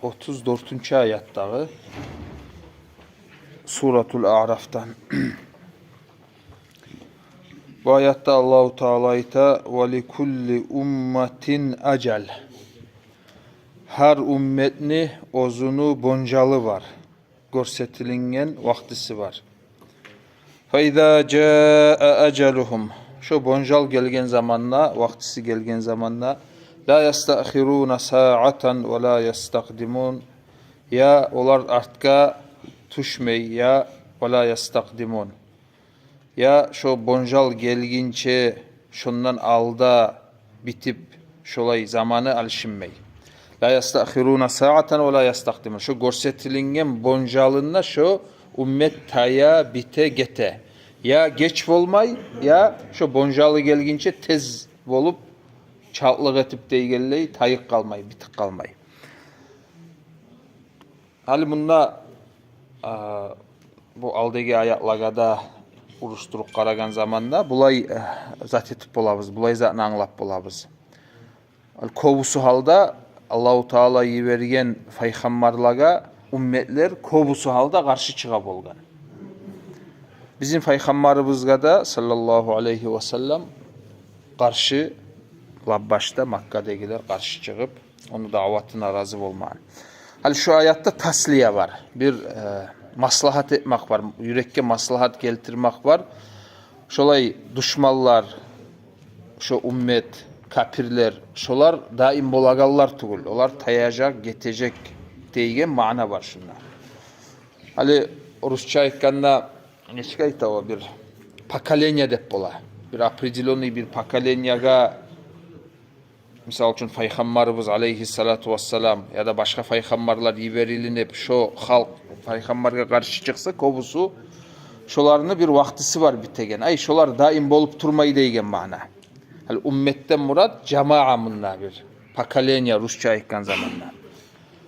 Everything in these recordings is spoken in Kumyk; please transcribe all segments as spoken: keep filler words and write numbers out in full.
Отуз дёртюнчю аятдагъы Суратул Аърафдан. Бу аятда Аллагьу Таала айта: «Ва ли кулли умматин ажал». Гьар умметни оьзюню бонжалы бар, гёрсетилинген вакътиси бар. «Фа иза жаа ажалугьум». Шо бонжал гелген заманда, вакътиси гелген заманда, «ла ястаъхируна саатан ва ла ястакъдимун». Я олар артгъа тюшмей, я «ва ла ястакъдимун». Я шо бонжал гелгинче шондан алда битип, шолай заманы алышынмай. «Ла ястаъхируна саатан ва ла ястакъдимун». Шо гёрсетилинген бонжалында шо уммет тая, бите, гете. Я геч болмай, я шо бонжалы гелгинче тез болуп, чалтлыкъ этип дегенлей, тайып къалмай, битип къалмай. Гьали мунда, а, бу алдагъы аятлагъа да урушдуруп къарагъан заманда булай, э, зат этип болабыз, булай затны англап болабыз. Ал кёбюсю гьалда Аллагьу Таала йиберген пайхаммарлагъа умметлер кёбюсю гьалда къаршы чыгъа болгъан. Бизин пайхаммарыбызгъа да, саллаллагьу алайгьи ва саллам, къаршы, лап башда Маккадагъылар къаршы чыгъып, ону даъватына рази болмагъан. Гьали шу аятда таслия бар. Бир, э, маслагьат этмек бар, юрекге маслагьат гелтирмек бар. Шолай душманлар, шо уммет, капирлер, шолар даим болагъанлар тюгюл. Олар таяжакъ, гетежек деген маъна бар шунда. Гьали русча айтгъанда, нечик айта о, бир поколение деп бола. Бир определённый бир поколениягъа, мисал учун, пайхаммарыбыз алайгьиссалату вассалам яда башгъа пайхаммарлар йиберилинип, шо халкъ пайхаммаргъа къаршы чыкъса, кёбюсю, шоланы бир вакътиси бар битеген. Ай, шолар даим болуп турмай деген маъна. Гьали умметден мурат жамаа, мунда бир поколение, русча айтгъан заманда.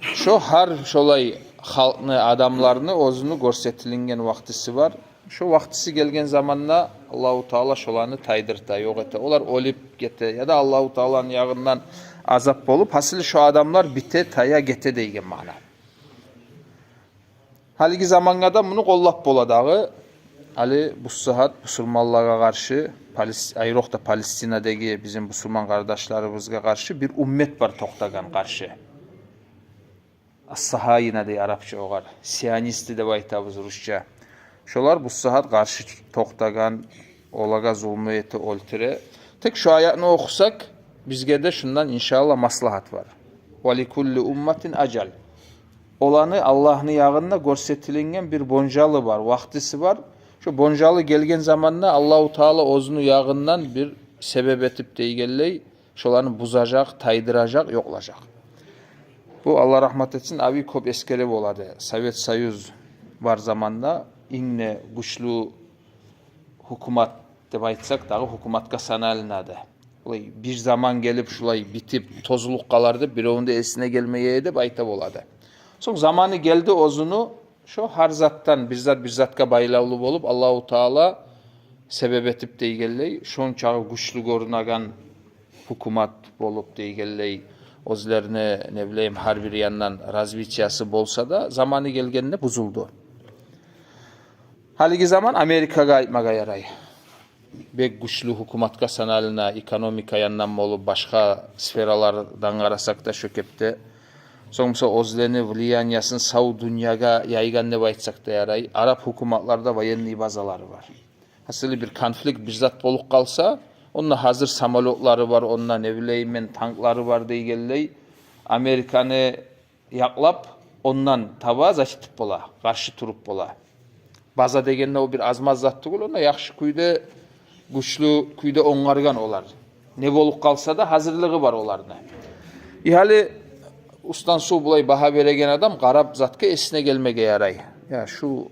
Шо гьар шолай халкъны, адамланы оьзюню гёрсетилинген вакътиси бар. Шо вакътиси гелген заманда Аллагьу Таала шоланы тайдырта, ёкъ эте. Олар оьлюп гете, яда Аллагьу Тааланы ягъындан азап болуп, гьасили шо адамлар бите, тая, гете деген маъна. Гьалиги замангъа да муну къоллап бола дагъы. Гьали бу сагьат бусурманлагъа къаршы, Палес-, айрокъда Палестинадагъы бизин бусурман къардашларыбызгъа къаршы бир уммет бар токътагъан къаршы. Ас-сагьайина дей арапча огъар. Сионисты деп айтабыз русча. Шолар бу сагьат къаршы токътагъан, олагъа зулму эте, оьлтюре. Тек шу аятны охусакъ, бизге де шундан, иншааллагь, маслагьат бар. «Ва ли кулли умматин ажал». Оланы Аллагьны ягъында гёрсетилинген бир бонжалы бар, вакътиси бар. Шу бонжалы гелген заманда Аллагьу Таала оьзюню ягъындан бир себеп этип дегенлей, шоланы бузажакъ, тайдыражакъ, ёкълажакъ. Бу, Аллагь рагьмат этсин, аби кёп эсгере болады. Совет Союз бар заманда инг де гючлю гьукумат деп айтсакъ дагъы, гьукуматгъа саналына эди. Олай бир заман гелип, шулай битип, тозулуп къалар деп биревню де эсине гелмей эди деп айта болады. Сонг заманы гелди оьзюню, шо гьар затдан, бир зат бир затгъа байлавлу болуп, Аллагьу Таала себеп этип дегенлей, шончакъы гючлю гёрюнеген гьукумат болуп дегенлей, оьзлерини, не билейим, гьар бир яндан развитиясы болса да, заманы гелгенде бузулду. Гьалиги заман Америкагъа айтмагъа ярай. Бек гючлю гьукуматгъа саналына, экономика яндан болуп, башгъа сфералардан къарасакъ да шо кепде. Сонг буса оьзлени влияниясын сав дюньягъа яйгъан деп айтсакъ да ярай. Араб гьукуматларда военный базалары бар. Гьасили бир конфликт, бир зат болуп къалса, онда гьазир самолётлары бар, онда, не билейим мен, танклары бар дегенлей, Американы якълап, ондан таба защитить бола, къаршы туруп бола. База дегенде о бир аз-маз зат тюгюл, онда яхшы кюйде, гючлю кюйде онгаргъан олар. Не болуп къалса да, гьазирлиги бар оланы. И гьали уьстден сув булай багьа береген адам къарап затгъа эсине гелмеге ярай. Я, шу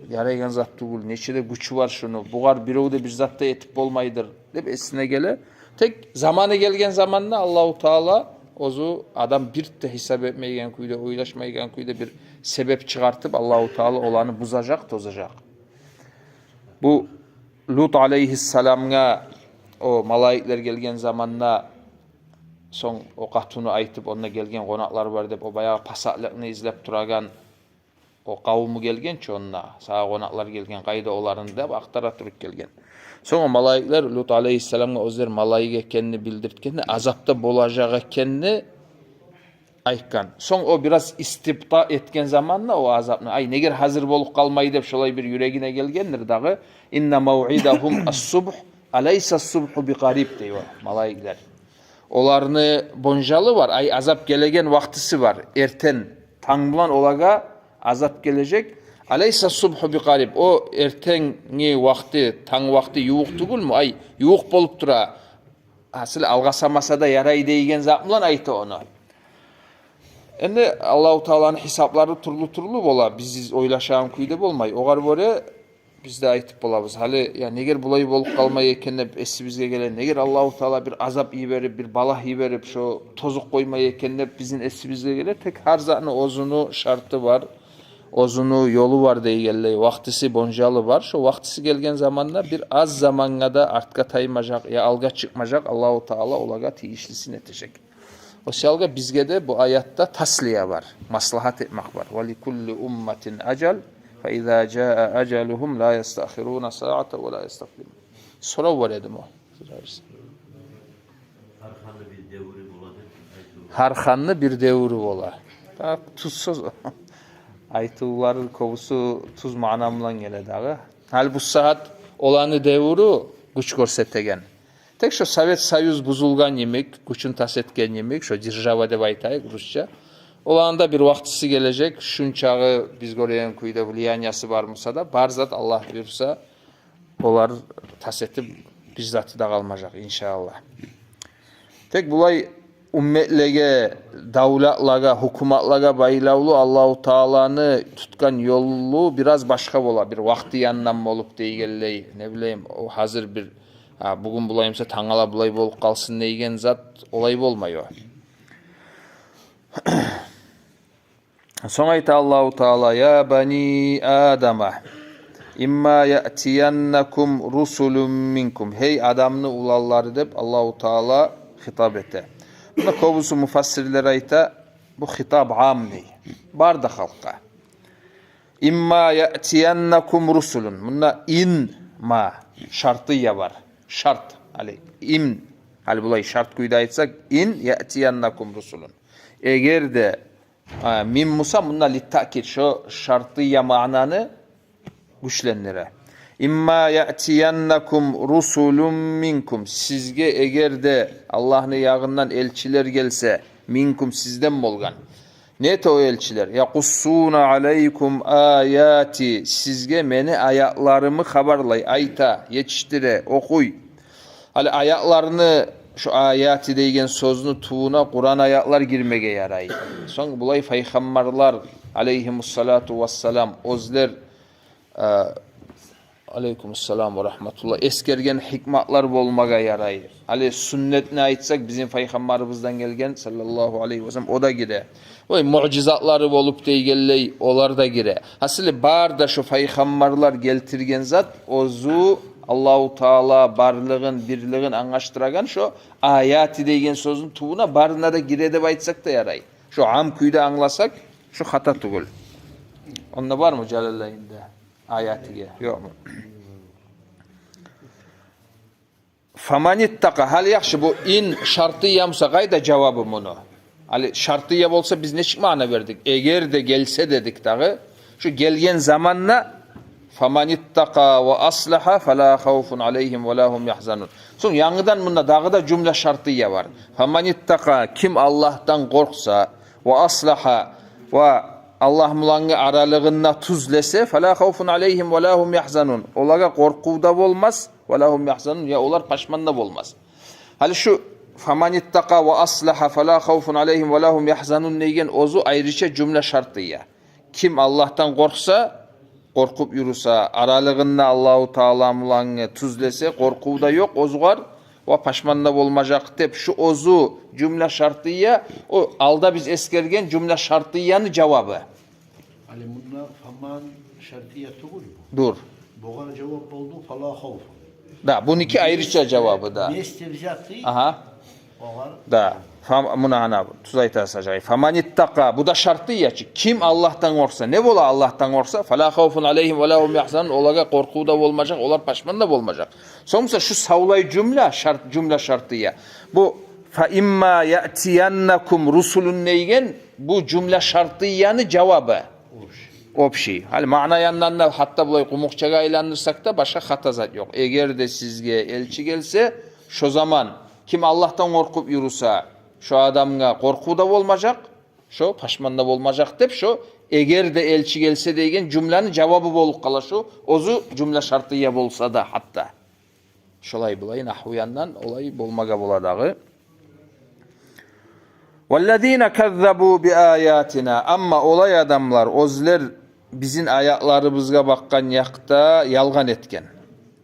ярайгъан зат тюгюл, нече де гючю бар шуну, бугъар бирев де бир зат да этип болмайдыр деп эсине геле. Тек заманы гелген заманда Аллагьу Таала оьзю, адам бир де гьисап этмейген кюйде, ойлашмайгъан кюйде бир себеп чыгъартып, Аллагьу Таала оланы бузажакъ, тозажакъ. Бу Лут алейгьиссаламгъа о малайиклер гелген заманда сонг о къатыны айтып, онда гелген къонакълар бар деп, о баягъы пасатлыкъны излеп турагъан о къавуму гелген чи онда, сагъа къонакълар гелген, къайда олар деп ахтара туруп гелген. Сонг о малайиклер Лут алейгьиссаламгъа оьзлер малайик экенни билдиртгенде, азапда болажакъ экенни айтгъан. Сонг о бираз истибта этген заманда о азапны, ай, негер гьазир болуп къалмай деп, шолай бир юрегине гелгендир дагъы. «Инна мавъидагьум ас-субгь, алайса ас-субгьу бикъариб», — дей о малайиклер. Оланы бонжалы бар, ай, азап гелеген вакътиси бар. Эртен танг булан олагъа азап гележек. «Алайса ас-субгьу бикъариб». О эртенги вакъти, танг вакъти ювукъ тюгюлмю? Ай, ювукъ болуп тура. Гьасили, алгъасамаса да ярай деген зат булан айта ону. Энди Аллагьу Тааланы гьисаплары тюрлю-тюрлю бола. Биз ойлашагъан кюйде болмай. Огъар гёре биз де айтып болабыз. Гьали, я, негер булай болуп къалмай экен деп эсибизге геле. Негер Аллагьу Таала бир азап йиберип, бир балагь йиберип, шо тозукъ къоймай экен деп бизин эсибизге геле. Тек гьар затны оьзюню шарты бар, оьзюню ёлу бар дегенлей, вакътиси, бонжалы бар. Шо вакътиси гелген заманда бир аз замангъа да артгъа таймажакъ, я алгъа чыкъмажакъ, Аллагьу Таала олагъа тийишлисин этежек. О саялгъа бизге де бу аятда таслия бар, маслагьат этмек бар. «Ва ли кулли умматин ажал, фа иза жаа ажалугьум ла ястаъхируна саатан ва ла ястакъдимун». Сорав бар эди о. Гьар ханны бир девюрю бола деп айтылгъан. Гьар ханны бир девюрю бола. Так, тюз сёз. Айтывлар кёбюсю тюз маъна булан геле дагъы. Гьали бу сагьат оланы девюрю гюч гёрсетеген. Тек шо Совет Союз бузулгъан йимик, гючюн тас этген йимик, шо держава деп айтайыкъ русча. Оланы да бир вакътиси гележек, шунчагъы биз гёреген кюйде влияниясы бар буса да, бар зат, Аллагь буюрса, олар тас этип бир заты да къалмажакъ, иншааллагь. Тек булай умметлеге, давлатлагъа, гьукуматлагъа байлавлу Аллагьу Тааланы тутгъан ёлу бираз башгъа бола. Бир вакъти янындан болуп дегенлей, не билейим, о гьазир бир, а, бугюн булай буса, тангала булай болуп къалсын деген зат олай болмай о. Сонг айта Аллагьу Таала: «Я бани Адама, имма яътияннакум русулун минкум». Гьей адамны уланлары деп Аллагьу Таала хитап эте. Муна кёбюсю муфассирлер айта, бу хитап ам дей, бары да халкъгъа. «Имма яътияннакум русулун». Мунда «ин» ма шартия бар. Шарт. Гьали «ин», гьали булай шарт кюйде айтсакъ, «ин яътияннакум русулун». Эгер де, а, «мим» буса, мунда литтаъкид, шо шартия маънаны гючлендире. «Имма яътияннакум русулун минкум». Сизге эгер де Аллагьны ягъындан элчилер гелсе, «минкум», сизден болгъан. Не эте о элчилер? «Якъуссуна алайкум аяти». Сизге мени аятларымы хабарлай, айта, етишдире, охуй. Гьали аятларны, шо «аяти» деген сёзню тюбюне Къуран аятлар гирмеге ярай. Сонг булай пайхаммарлар, алейгьимуссалату вассалам, оьзлер, э, алейкумуссалам ва рагьматуллагь, эсгерген гьикматлар болмагъа ярай. Гьали сюннетни айтсакъ, бизин пайхаммарыбыздан гелген, саллаллагьу алайгьи ва саллам, о да гире. Ой, муъжизатлары болуп дегенлей, олар да гире. Гьасили, бары да шо пайхаммарлар гелтирген зат, оьзю Аллагьу Таала барлыгъын, бирлигин англашдырагъан шо «аяти» деген сёзню тюбюне барына да гире деп айтсакъ да ярай. Шо ам кюйде англасакъ, шо хата тюгюл. Онда бармы Жалалайнда «аятиге»? Ёкъму? «Фаманиттакъа». Гьали яхшы, бу «ин» шартия буса, къайда жавабы муну? Гьали шартия болса, биз нечик маъна бердик? «Эгер де гелсе» дедик дагъы. Шо гелген заманда «фаманиттакъа ва аслахьа фала хавфун алайгьим ва ла гьум ягьзанун». Сонг янгыдан мунда дагъы да жумла шартия бар. «Фаманиттакъа», ким Аллагьдан къоркъса, «ва аслахьа», ва Аллагь булангы аралыгъында тюзлесе, «фала хавфун алайгьим ва ла гьум ягьзанун». Олагъа къоркъув да болмас, «ва ла гьум ягьзанун», я олар пашман да болмас. Гьали шу «фаманиттакъа ва аслахьа фала хавфун алайгьим ва ла гьум ягьзанун» деген оьзю айрыча жумла шартия. Ким Аллагьдан къоркъса, къоркъуп юрюсе, аралыгъында Аллагьу Таала булангы тюзлесе, къоркъув да ёкъ оьзюгер, ва пашман да болмажакъ деп, шу оьзю жумла шартия, о алда биз эсгерген жумла шартияны жавабы. Гьали мунда «фаман» шартия тюгюлмю? Дюр. Бугъар жавап болду «фала хавфун». Да, буники айрыча жавабы да. Месте взятый. Агьа. Огъар. Да. Фа-, муна гьана, тюз айтасан, жагъы. Фаманиттакъа, бу да шартты я чы. Ким Аллагьдан къоркъса, не бола Аллагьдан къоркъса, фала хавфун алайгьим вала гьум ягьзанун, олагъа къоркъув да болмажакъ, олар пашман да болмажакъ. Сонг буса шу савлай жумла, шарт, жумла шартты я. Бу фа имма яътияннакум русулун дейген, бу жумла шартты яны жавабы. Общий. Общий. Гьали маъна яндан да гьатта булай къумукъчагъа айландырсакъ да, башгъа хата зат ёкъ. Эгер де сизге элчи гелсе, шо заман ким Аллагьдан къоркъуп юрюсе, шо адамгъа къоркъув да болмажакъ, шо пашман да болмажакъ деп, шо «эгер де элчи гелсе» деген жумланы жавабы болуп къала шо, оьзю жумла шартты я болса да гьатта. Шолай булай, нагьву яндан олай болмагъа бола дагъы. Валлазина каззабу би аятина. Амма олай адамлар, оьзлер бизин аятларыбызгъа бакъгъан якъда ялгъан этген.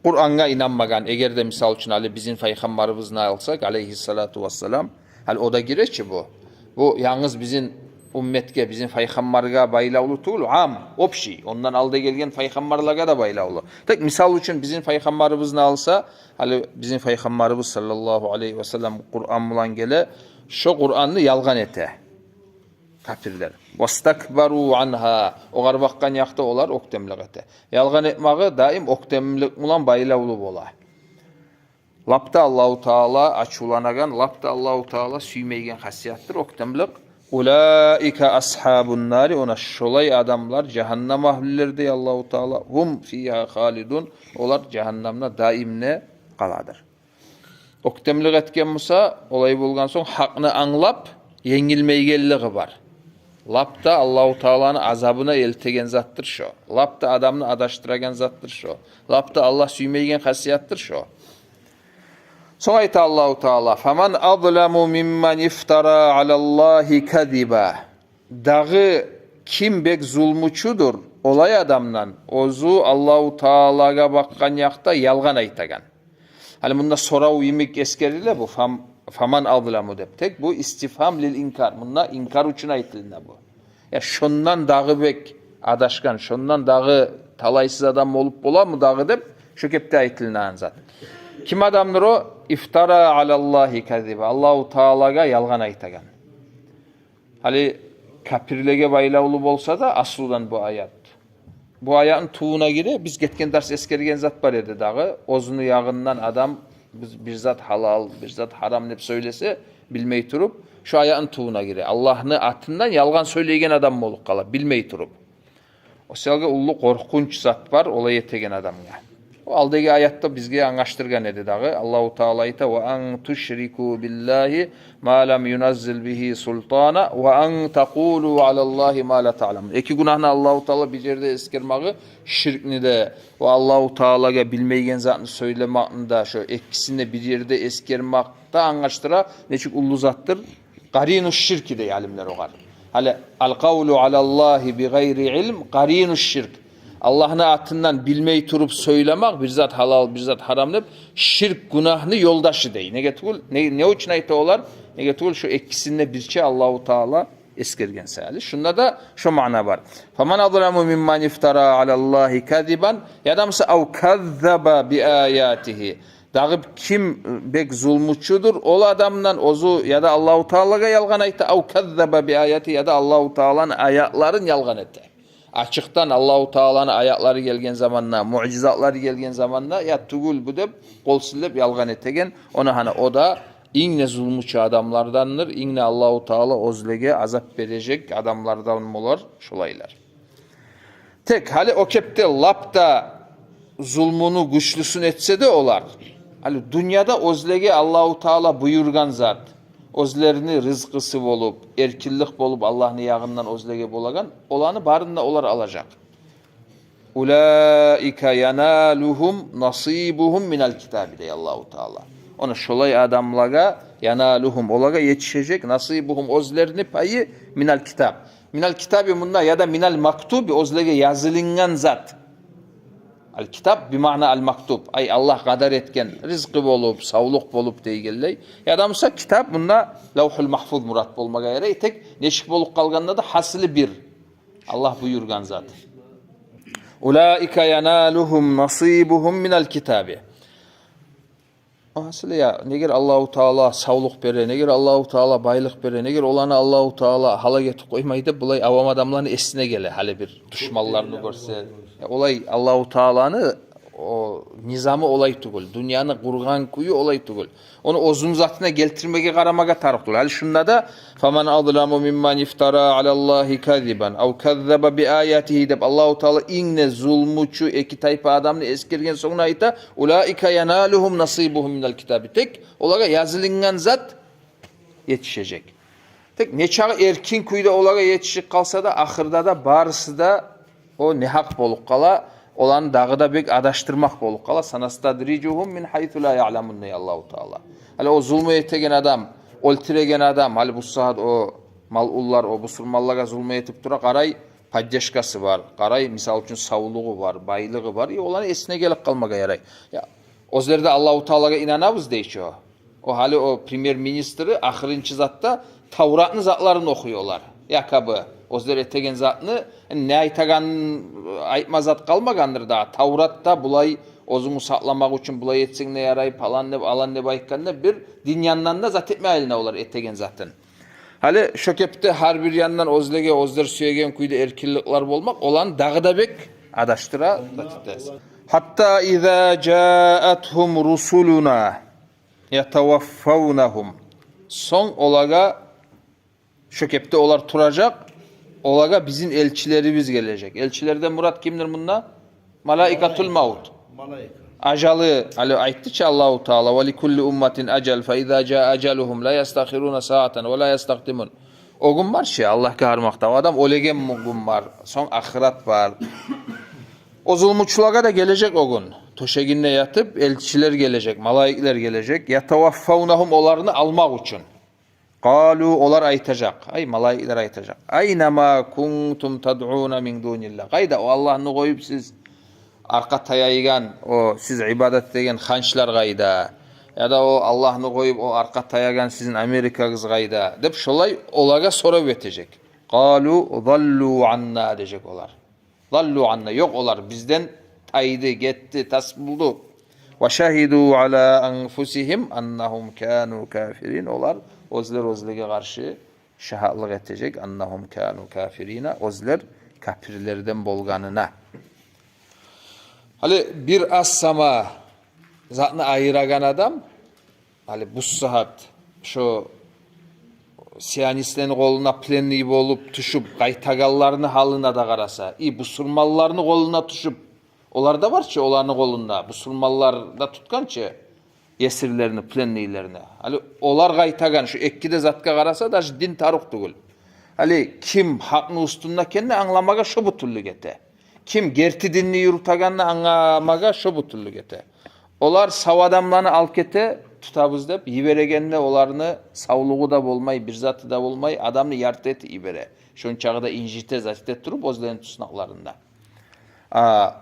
Къурангъа инанмагъан, эгер де, мисал учун, гьали бизин пайхаммарыбызны алсакъ, алайгьиссалату вассалам, гьали о да гире чи бу. Бу янгыз бизин умметге, бизин пайхаммаргъа байлавлу тюгюл, ам, общий, ондан алда гелген пайхаммарлагъа да байлавлу. Тек, мисал учун, бизин пайхаммарыбызны алса, гьали бизин пайхаммарыбыз, саллаллагьу алайгьи васаллам, Къуран булан геле, шо Къуранны ялгъан эте капирлер. Вастакбару ангьа, огъар бакъгъан якъда олар оьктемлик эте. Ялгъан этмагъы даим оьктемлик булан байлавлу бола. Лап да Аллагьу Таала ачувланагъан, лап да Аллагьу Таала сюймейген хасиятдыр оьктемлик. Улаика асгьабун нари, она шолай адамлар жагьаннам агьлюлер дей Аллагьу Таала. Гьум фигьа халидун, олар жагьаннамда даимге къаладыр. Оьктемлик этген буса, олай болгъан сонг, гьакъны англап, енгилмейгенлиги бар. Лап да Аллагьу Тааланы азабына элтеген затдыр шо. Лап да адамны адашдырагъан затдыр шо. Лап да Аллагь сюймейген хасиятдыр шо. Сонг айта Аллагьу Таала: «Фаман азламу мимман ифтара алаллагьи казиба». Дагъы ким бек зулмучудур олай адамдан, оьзю Аллагьу Таалагъа бакъгъан якъда ялгъан айтагъан. Гьали мунда сорав йимик эсгериле бу, фам-, «фаман азламу» деп. Тек бу истифгьам лил инкар. Мунда инкар учун айтылына бу. Я шондан дагъы бек адашгъан, шондан дагъы талайсыз адам болуп боламы дагъы деп, шо кепде айтылынагъан зат. Ким адамдыр о? «Ифтара алаллагьи казиба». Аллагьу Таалагъа ялгъан айтагъан. Гьали капирлеге байлавлу болса да аслудан бу аят. Бу аятны тувуна гире, биз гетген дарс эсгерген зат бар эди дагъы. Оьзюню ягъындан адам биз бир зат гьалал, бир зат гьарам деп сёйлесе, билмей туруп, шо аятны тувуна гире. Аллагьны атындан ялгъан сёйлейген адам болуп къала, билмей туруп. О саялгъа уллу къоркъунч зат бар олай этеген адамгъа. О алдагъы аятда бизге англашдыргъан эди дагъы. Аллагьу Таала айта: «Ва ан тушрику биллагьи ма лам юназзил бигьи султана, ва ан такъулу алаллагьи ма ла таъламун». Эки гюнагьны Аллагьу Таала бир ерде эсгермеги, ширкни де, ва Аллагьу Таалагъа билмейген затны сёйлемекни де, шо экисин де бир ерде эсгермекде англашдыра, нечик уллу затдыр. Къарину ширк дей алимлер огъар. Гьали, алкъавлу алаллагьи бигъайри илм къарину ширк. Аллагьны атындан билмей туруп сёйлемек, бир зат гьалал, бир зат гьарам деп, ширк гюнагьны ёлдашы дей. Неге тюгюл, не, не учун айта олар? Неге тюгюл, шо экисин де бирче Аллагьу Таала эсгерген саялы. Шунда да шо маъна бар. «Фаман азламу мимман ифтара алаллагьи казибан», яда буса «ав каззаба би аятигьи». Дагъы ким бек зулмучудур ол адамдан, оьзю яда Аллагьу Таалагъа ялгъан айта, «ав каззаба би аяти», яда Аллагьу Тааланы аятларын ялгъан эте. Ачыкъдан Аллагьу Тааланы аятлары гелген заманда, муъжизатлары гелген заманда, я тюгюл бу деп, къол силлеп ялгъан этеген, она гьана о да инг де зулмучу адамлардандыр, инг де Аллагьу Таала оьзлеге азап бережек адамлардан болар шолайлар. Тек гьали о кепде лап да зулмуну гючлюсюн этсе де олар, гьали дюньяда оьзлеге Аллагьу Таала буюргъан зат, оьзлерини рызкъысы болуп, эркинлик болуп, Аллагьны ягъындан оьзлеге болагъан, оланы барын да олар алажакъ. «Улаика яналугьум насибугьум минал китаби», дей Аллагьу Таала. Она шолай адамлагъа, яналугьум, олагъа етишежек, насибугьум, оьзлерини пайы, минал китаб. Минал китаби мунда яда минал мактуби, оьзлеге язылынгъан зат. Ал китаб би маъна ал мактуб. Ай, Аллагь къадар этген рызкъы болуп, савлукъ болуп дейгенлей. Яда буса китаб мунда Лавхул Магьфуз мурат болмагъа ярай. Тек нечик болуп къалгъанда да, гьасили бир. Аллагь буюргъан зат. «Улаика яналугьум насибугьум минал китаби». О гьасили, я, негер Аллагьу Таала савлукъ бере, негер Аллагьу Таала байлыкъ бере, негер оланы Аллагьу Таала гьалак этип къоймай деп, булай авам адамланы эсине геле, гьали бир душманларын гёрсе. Я, олай Аллагьу Тааланы о низамы олай тюгюл, дюньяны къургъан кюю олай тюгюл. Ону оьзюню затына гелтирмеге къарамагъа тарыкъ тюгюл. Гьали шунда да: «Фаман азламу мимман ифтара алаллагьи казибан ав каззаба би аятигьи», — деп Аллагьу Таала инг де зулмучу эки тайпа адамны эсгерген сонг айта: «Улаика яналугьум насибугьум минал китаби». Тек олагъа язылынгъан зат етишежек. Тек нечакъы эркин кюйде олагъа етишип къалса да, ахырда да барысы да о негьакъ болуп къала, оланы дагъы да бек адашдырмакъ болуп къала. «Санастадрижугьум мин гьайсу ла яъламун», — дей Аллагьу Таала. Гьали о зулму этеген адам, оьлтюреген адам, гьали бу сагьат о малъунлар, о бусурманлагъа зулму этип тура, къарай, поддержкасы бар, къарай, мисал учун, савлугъу бар, байлыгъы бар. И оланы эсине гелип къалмагъа ярай. Я, оьзлер де Аллагьу Таалагъа инанабыз дей чи о. О гьали о премьер-министри ахырынчы затда Тавратны затларын охуй олар. Якобы оьзлер этеген затны, не айтагъанын айтма зат къалмагъандыр да. Тавратда булай, оьзюнгню сакъламакъ учун булай этсенг де ярай, палан деп, алан деп айтгъанда, бир дин янындан да зат этме айлана олар этеген затын. Гьали шо кепде гьар бир яндан оьзлеге, оьзлер сюеген кюйде эркинликлер болмакъ оланы дагъы да бек адашдыра зат этес. «Гьатта иза жаатгьум русулуна ятаваффавнагьум». Сонг олагъа, шо кепде олар туражакъ, олагъа бизин элчилерибиз гележек. Элчилерден мурат кимдир мунда? Малаикатул мавт. Малайика. Ажалы, гьали айтды чы Аллагьу Таала: «Ва ликулли умматин ажал, фа иза жаа ажалугьум ла ястаъхируна саатан ва ла ястакъдимун». О гюн бар чы, Аллагьгъа гьар макътав, адам оьлеген гюн бар, сонг ахырат бар. О зулмучулагъа да гележек о гюн. Тёшегинде ятып, элчилер гележек, малайиклер гележек. «Ятаваффавнагьум», оланы алмакъ учун. «Къалу», олар айтажакъ, ай, малайиклер айтажакъ: «Айна ма кунтум тадъуна мин дуниллагь». Къайда о Аллагьны къоюп сиз аркъа таяйгъан, о сиз ибадат этеген ханчлар къайда? Яда о Аллагьны къоюп о аркъа таягъан сизин Америкагъыз къайда? Деп шолай олагъа сорав этежек. «Къалу заллу анна», — дежек олар. «Заллу анна», ёкъ, олар бизден тайды, гетди, тас болду. «Ва шагьиду ала анфусигьим аннагьум кану кафирин». Олар оьзлер оьзлеге къаршы шагьатлыкъ этежек, «аннагьум кану кафирина», оьзлер капирлерден болгъанына. Гьали бир аз сама затны айырагъан адам, гьали бу сагьат шо сионистлени къолуна пленный болуп тюшюп къайтагъанланы гьалына да къараса, и бусурманланы къолуна тюшюп, олар да бар чы, оланы къолунда, бусурманлар да тутгъан чы есирлерини, пленныйлерини. Гьали олар къайтагъан шо эки де затгъа къараса, даже дин тарыкъ тюгюл. Гьали ким гьакъны уьстюнде экенни англамагъа шо бютюнлюк эте. Ким герти динни юрютегенни англамагъа шо бютюнлюк эте. Олар сав адамланы алып гете, тутабыз деп, йиберегенде оланы савлугъу да болмай, бир заты да болмай, адамны ярты этип йибере. Шончакъы да инжите, зат эте туруп оьзлерини туснакъларында. А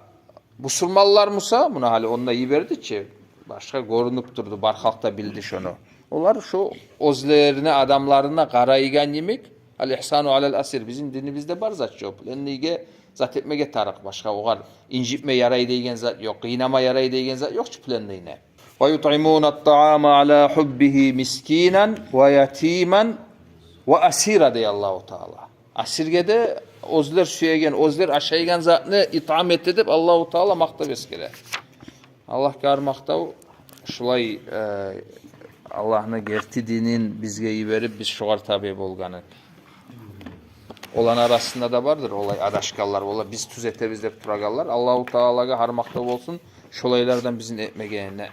бусурманлар буса, муна гьали онда йиберди чи, башгъа гёрюнюп турду, бар халкъ да билди шону. Олар шо оьзлерини адамларына къарайгъан йимик, ал-ихсану алал асир, бизин динибизде бар зат чы о. Пленныйге зат этмеге тарыкъ, башгъа огъар инжитме ярай деген зат ёкъ, къыйнама ярай деген зат ёкъ чы пленныйни. «Ва ютъимуна ат-таама ала хуббигьи мискинан ва ятиман ва асира», — дей Аллагьу Таала. Асирге де оьзлер сюеген, оьзлер ашайгъан затны итъам эте деп Аллагьу Таала макътап эсгере. Аллагьгъа гьар макътав, шулай, э, Аллагьны герти динин бизге йиберип, биз шогъар табиъ болгъаны. Оланы арасында да бардыр олай адашгъанлар, олар биз тюз этебиз деп турагъанлар. Аллагьу Таалагъа гьар макътав болсун шолайлардан бизин этмегенине.